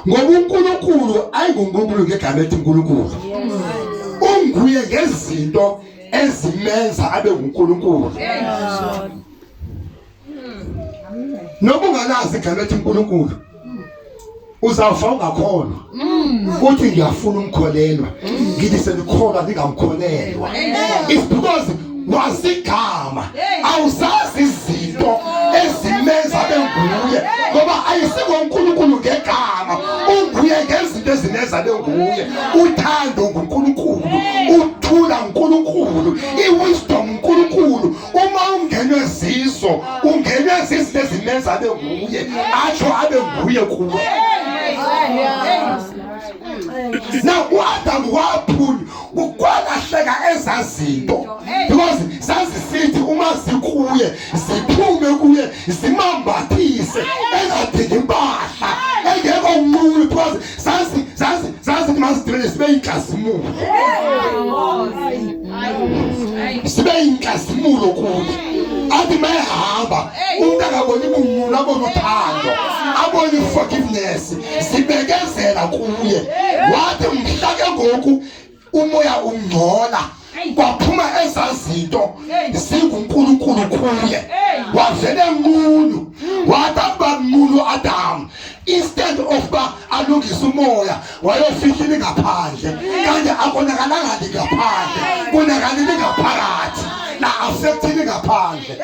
Ngoba uNkulunkulu ayinguNkulunkulu ngegama elithi uNkulunkulu, unguye ngezinto ezimenza abe nguNkulunkulu. Noma ungalazi igama elithi uNkulunkulu, uzawufa ungakholwa. Uthi ngiyafuna umkholelwa, ngithi senikholwa ningamkholelwa. It's because wasigama awusazi izinto ezimenza benguye, ngoba ayisikoNkulunkulu ngegama, unguye ngezinto ezimenza benguye. Uthando nguNkulunkulu, uthula uNkulunkulu, iwisdom uNkulunkulu. Uma ungenwe zizo, ungenwe zizinto ezimenza abe nguye, atsho abe nguye kuwe. Now uAdam waphula, kwalahleka ezazinto, because zazisithi uma zikuye ziphume kuye zimambathise, engadingi impahla, engekho nqulu, because zazi mazidibene zibe inkazimulo, sibe inkazimulo kuye. Athi mayehamba umuntu angaboni bunqulu, abone uthando, abone i-forgiveness, sibekezela kuye. Wathi mhla ke ngoku umoya ungcola, kwaphuma ezazinto zinguNkulunkulu kuye, wavele nqunu. Wathi akuba nqunu Adam, instead of ba alungise umoya, wayofihla ngaphandle, kanti akonakalanga ngaphandle, konakalile ngaphakathi, la affectile ngaphandle.